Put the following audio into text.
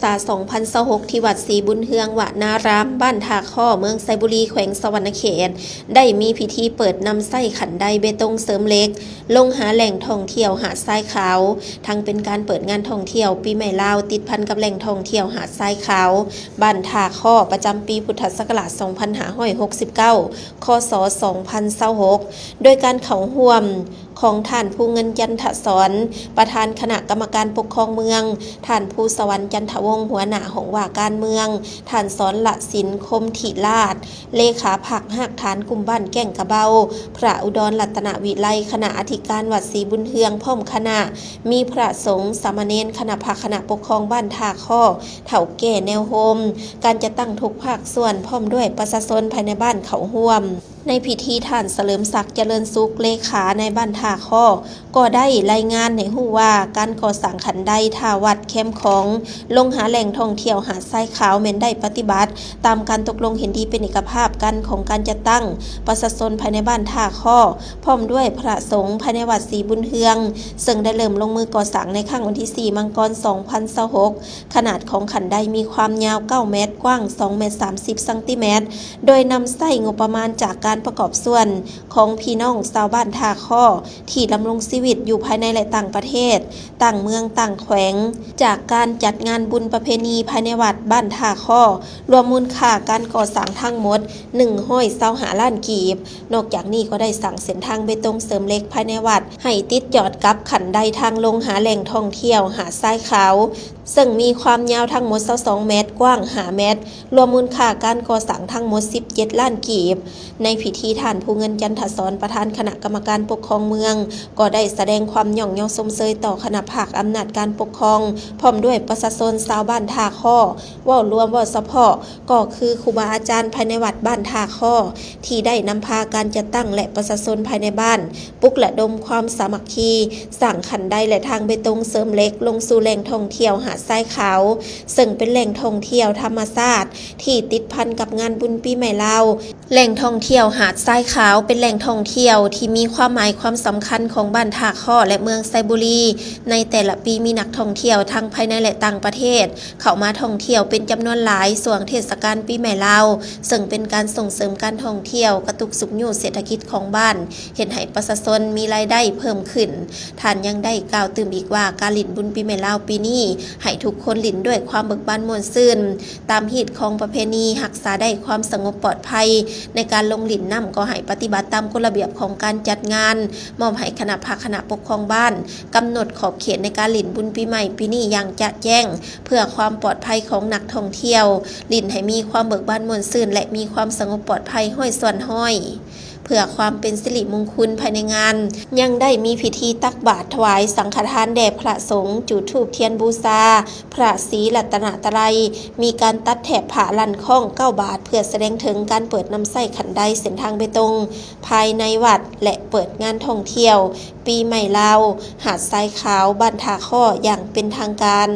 ສາ ສອງພັນຊາວຫົກ ທີ່ວັດສີບຸນເຮືອງວະນາຣາມ ບ້ານທ່າຄໍ້ ເມືອງໄຊບູລີ ແຂວງສະຫວັນນະເຂດ ໄດ້ມີພິທີເປີດນຳໃຊ້ຂັນໄດເບຕົງເສີມເຫຼັກ ລົງຫາແຫຼ່ງທ່ອງທ່ຽວຫາດຊາຍຂາວ, ທັງເປັນການເປີດງານທ່ອງທ່ຽວປີໃໝ່ລາວ ຕິດພັນກັບແຫຼ່ງທ່ອງທ່ຽວຫາດຊາຍຂາວ ບ້ານທ່າຄໍ້ ປະຈຳປີພຸດທະສັກກະລາດ ສອງພັນຫ້າຮ້ອຍຫົກສິບເກົ້າ ຄ.ສ. ສອງພັນຊາວຫົກ ໂດຍການເຂົ້າຮ່ວມ ຂອງທ່ານ ພູເງິນ ຈັນທະສອນ ປະທານຄະນະກຳມະການປົກຄອງເມືອງ, ທ່ານ ພູສະຫວັນ ຈັນທະວົງ ຫົວໜ້າຫ້ອງວ່າການເມືອງ, ທ່ານ ສອນລະສິນ ຄົມທິລາດ ເລຂາພັກຮາກຖານກຸ່ມບ້ານແກ້ງກະເບົາ, ພະ ອຸດອນ ລັດຕະນະວິໄລ ຄະນະອະທິການວັດສີບຸນເຮືອງ ພ້ອມຄະນະ, ມີພະສົງ, ສາມະເນນ, ຄະນະພັກຄະນະປົກຄອງບ້ານທ່າຄໍ້, ເຖົ້າແກ່ແນວໂຮມ, ການຈັດຕັ້ງທຸກພາກສ່ວນ ພ້ອມດ້ວຍປະຊາຊົນພາຍໃນບ້ານເຂົ້າຮ່ວມ. ໃນພິທີ ທ່ານ ສະເຫຼີມສັກ ຈະເລີນສຸກ ເລຂານາຍບ້ານທ່າຄໍ້ ກໍໄດ້ລາຍງານໃຫ້ຮູ້ວ່າ ການກໍ່ສ້າງຂັນໄດທ່າວັດແຄມຂອງ ລົງຫາແຫຼ່ງທ່ອງທ່ຽວຫາດຊາຍຂາວ ແມ່ນໄດ້ປະຕິບັດຕາມການຕົກລົງເຫັນດີເປັນເອກະພາບກັນຂອງການຈັດຕັ້ງປະຊາຊົນພາຍໃນບ້ານທ່າຄໍ້ ພ້ອມດ້ວຍພະສົງພາຍໃນວັດສີບຸນເຮືອງ ເຊິ່ງໄດ້ເລີ່ມລົງມືກໍ່ສ້າງໃນຄັ້ງວັນທີສີ່ ມັງກອນ ສອງພັນຊາວຫົກ. ຂະໜາດຂອງຂັນໄດມີຄວາມຍາວເກົ້າແມັດ, ກວ້າງສອງແມັດສາມສິບຊັງຕີແມັດ, ໂດຍນຳໃຊ້ງົບປະມານຈາກການປະກອບສ່ວນຂອງພີ່ນ້ອງຊາວບ້ານທ່າຄໍ້ ທີ່ດຳລົງຊີວິດຢູ່ພາຍໃນ ແລະ ຕ່າງປະເທດ, ຕ່າງເມືອງ, ຕ່າງແຂວງ, ຈາກການຈັດງານບຸນປະເພນີພາຍໃນວັດບ້ານທ່າຄໍ້, ລວມມູນຄ່າການກໍ່ສ້າງທັງໝົດ ໜຶ່ງຮ້ອຍຊາວຫ້າລ້ານກີບ. ນອກຈາກນີ້ກໍໄດ້ສ້າງເສັ້ນທາງເບຕົງເສີມເຫຼັກພາຍໃນວັດ ໃຫ້ຕິດຈອດກັບຂັນໄດທາງລົງຫາແຫຼ່ງທ່ອງທ່ຽວຫາດຊາຍຂາວ ເຊິ່ງມີຄວາມຍາວທັງໝົດຊາວສອງແມັດ, ກວ້າງຫ້າແມັດ, ລວມມູນຄ່າການກໍ່ສ້າງທັງໝົດສິບເຈັດລ້ານກີບ. ໃນພິທີ ທ່ານ ພູເງິນ ຈັນທະສອນ ປະທານຄະນະກຳມະການປົກຄອງເມືອງ ກໍໄດ້ສະແດງຄວາມຍ້ອງຍໍຊົມເຊີຍຕໍ່ຄະນະພັກອຳນາດການປົກຄອງ ພ້ອມດ້ວຍປະຊາຊົນຊາວບ້ານທ່າຄໍ້ ເວົ້າລວມ, ເວົ້າສະເພາະ ກໍຄືຄູບາອາຈານພາຍໃນວັດບ້ານທ່າຄໍ້ ທີ່ໄດ້ນຳພາການຈັດຕັ້ງ ແລະ ປະຊາຊົນພາຍໃນບ້ານ ປຸກລະດົມຄວາມສາມັກຄີ, ສ້າງຂັນໄດ ແລະ ທາງເບຕົງເສີມເຫຼັກລົງສູ່ແຫຼ່ງທ່ອງທ່ຽວຫາດຊາຍຂາວ ເຊິ່ງເປັນແຫຼ່ງທ່ອງທ່ຽວທຳມະຊາດທີ່ຕິດພັນກັບງານບຸນປີໃໝ່ລາວ, ແຫຼ່ງທ່ອງທ່ຽວຫາດຊາຍຂາວ ເປັນແຫຼ່ງທ່ອງທ່ຽວທີ່ມີຄວາມໝາຍຄວາມສຳຄັນຂອງບ້ານທ່າຄໍ້ ແລະ ເມືອງໄຊບູລີ. ໃນແຕ່ລະປີ ມີນັກທ່ອງທ່ຽວທັງພາຍໃນ ແລະ ຕ່າງປະເທດ ເຂົ້າມາທ່ອງທ່ຽວເປັນຈຳນວນຫຼາຍຊ່ວງເທດສະການປີໃໝ່ລາວ, ເຊິ່ງເປັນການສົ່ງເສີມການທ່ອງທ່ຽວ, ກະຕຸກຊຸກຍູ້ເສດຖະກິດຂອງບ້ານ, ເຮັດໃຫ້ປະຊາຊົນມີລາຍໄດ້ເພີ່ມຂຶ້ນ. ທ່ານຍັງໄດ້ກ່າວຕື່ມອີກວ່າ ການຫຼິ້ນບຸນປີໃໝ່ລາວປີນີ້ ໃຫ້ທຸກຄົນຫຼິ້ນດ້ວຍຄວາມເບີກບານມ່ວນຊື່ນ, ຕາມຮີດຄອງປະເພນີ, ຮັກສາໄດ້ຄວາມສະຫງົບປອດໄພ. ໃນການລົງຫຼິ້ນນ້ຳກໍໃຫ້ປະຕິບັດຕາມກົດລະບຽບຂອງການຈັດງານ, ມອບໃຫ້ຄະນະພັກຄະນະປົກຄອງບ້ານ ກຳນົດຂອບເຂດໃນການຫຼິ້ນບຸນປີໃໝ່ປີນີ້ຢ່າງຈະແຈ້ງ ເພື່ອຄວາມປອດໄພຂອງນັກທ່ອງທ່ຽວ, ຫຼິ້ນໃຫ້ມີຄວາມເບີກບານມ່ວນຊື່ນ ແລະ ມີຄວາມສະຫງົບປອດໄພຮ້ອຍສ່ວນຮ້ອຍ ເພື່ອຄວາມເປັນສິລິມຸງຄຸນ. ພາຍໃນງານຍັງໄດ້ມີພິທີຕັກບາດຖວາຍສັງຄະທານແດ່ພະສົງ, ຈູດທູບທຽນບູຊາພະສີລັດຕະນະຕະໄລ, ມີການຕັດແຖບຜ້າລັນຄ້ອງເກົ້າບາດ ເພື່ອສະແດງເຖິງການເປີດນຳໃຊ້ຂັນໄດເສັ້ນທາງເບຕົງພາຍໃນວັດ ແລະ ເປີດງານທ່ອງທ່ຽວປີໃໝ່ລາວ ຫາດຊາຍຂາວ ບ້ານທ່າຄໍ້ ຢ່າງເປັນທາງການ.